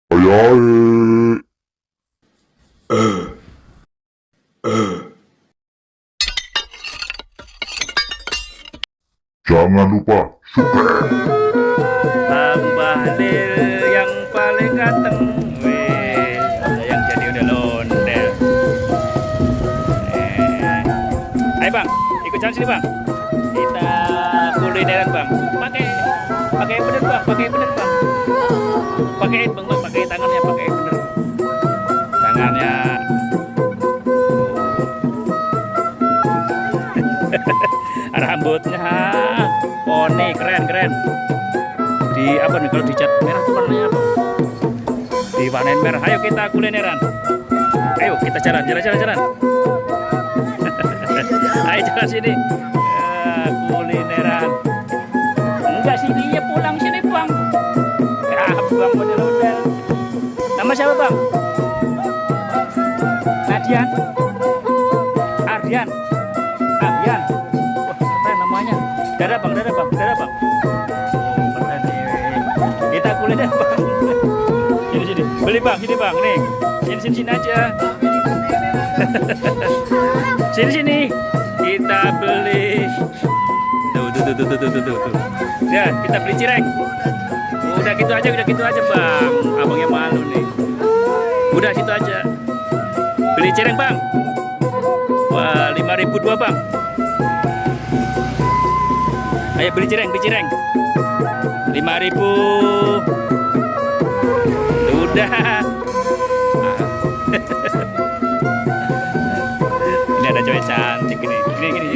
Ayo, jangan lupa subscribe. Bang Bahlil yang paling ganteng, weh, ada yang jadi udah londel. Ayo bang, ikut jalan sini bang. Kita kulineran bang. Pakai bener bang, pakai bener bang. Pakai bang, pakai tangannya, pakai bener. Tangannya. Rambutnya poni, keren. Di apa nih, kalau dicat merah tuh warnanya apa? Diwarnain merah. Ayo kita kulineran. Ayo kita jalan. Ayo jalan sini. Kulineran. Enggak sini ya, pulang sini bang. Bang model-model. Nama siapa bang? Nadian. Ardian. Abian. Wah keren namanya. Dadah bang. Oh, keren nih. Kita kuliner bang. Sini. Beli bang, sini bang. Nih. Sini aja. Sini. Kita beli. Tuh. Ya, kita beli cireng. Udah gitu aja bang. Abangnya malu nih. Udah situ aja. Beli cireng bang. Wah, 5.000 dua bang. Ayo beli cireng. 5.000. Udah. Ini ada cewek cantik ini. Gini.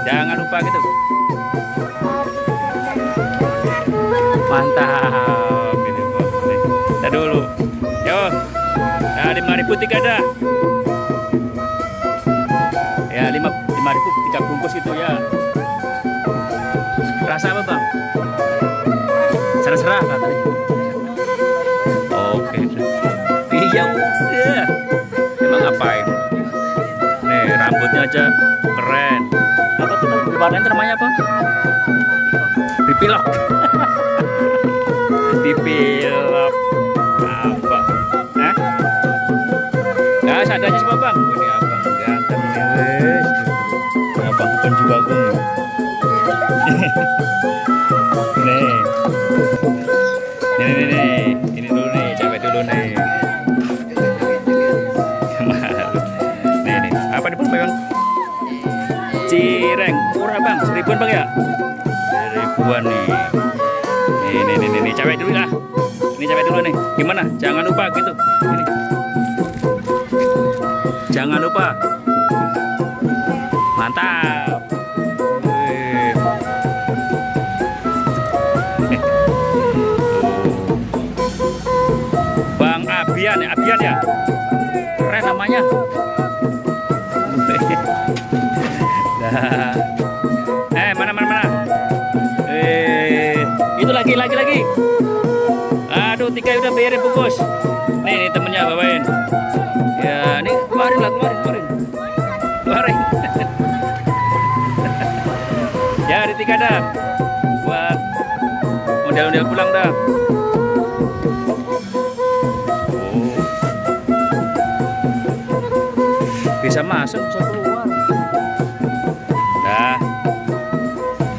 Jangan lupa gitu. Mantap. Ini bang. Kita dulu. Yo. Nah, 5.000 tiga dah. Ya 5.000 3 bungkus itu ya. Rasa apa bang? Serah katanya. Oke. Iya udah. Emang ngapain? Nih rambutnya aja keren. Apa tuh warnanya namanya apa? Pipilok. Pipilok. Apa? Hah? Nah seadanya semua bang. Ini abang ganteng nih wes. Abang bukan juga gue. Nih. Ini dulu nih, cewek dulu nih. Malu. Nih. Apa nih bang? Cireng murah bang, 1.000-an bang ya? 1.000-an nih. Nih, cewek dulu lah. Ini cewek dulu nih. Gimana? Jangan lupa gitu. Ini. Jangan lupa. Mantap. Bang Abian ya? Keren namanya. Mana? Itu lagi. Aduh, 3 udah bayarin bungkus. Nih temennya bawain. Ya, ini keluarin. Ya, di 3 dah. Buat model pulang dah. Bisa masuk, bisa keluar.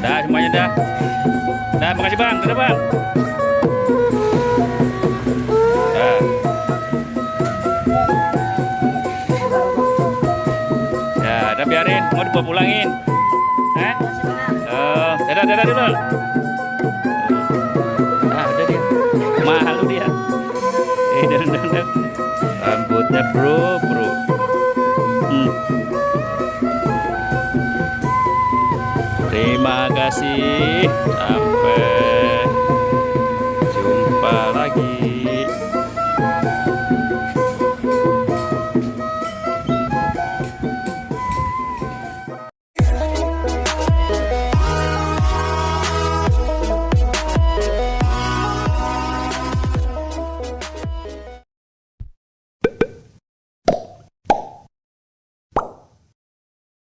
Dah semuanya dah. Makasih bang, dadah bang. Ya, udah biarin, mau dibawa pulangin. Dadah dulu. Udah dia. Malu dia. Dan. Rambutnya bro. Terima kasih. Sampai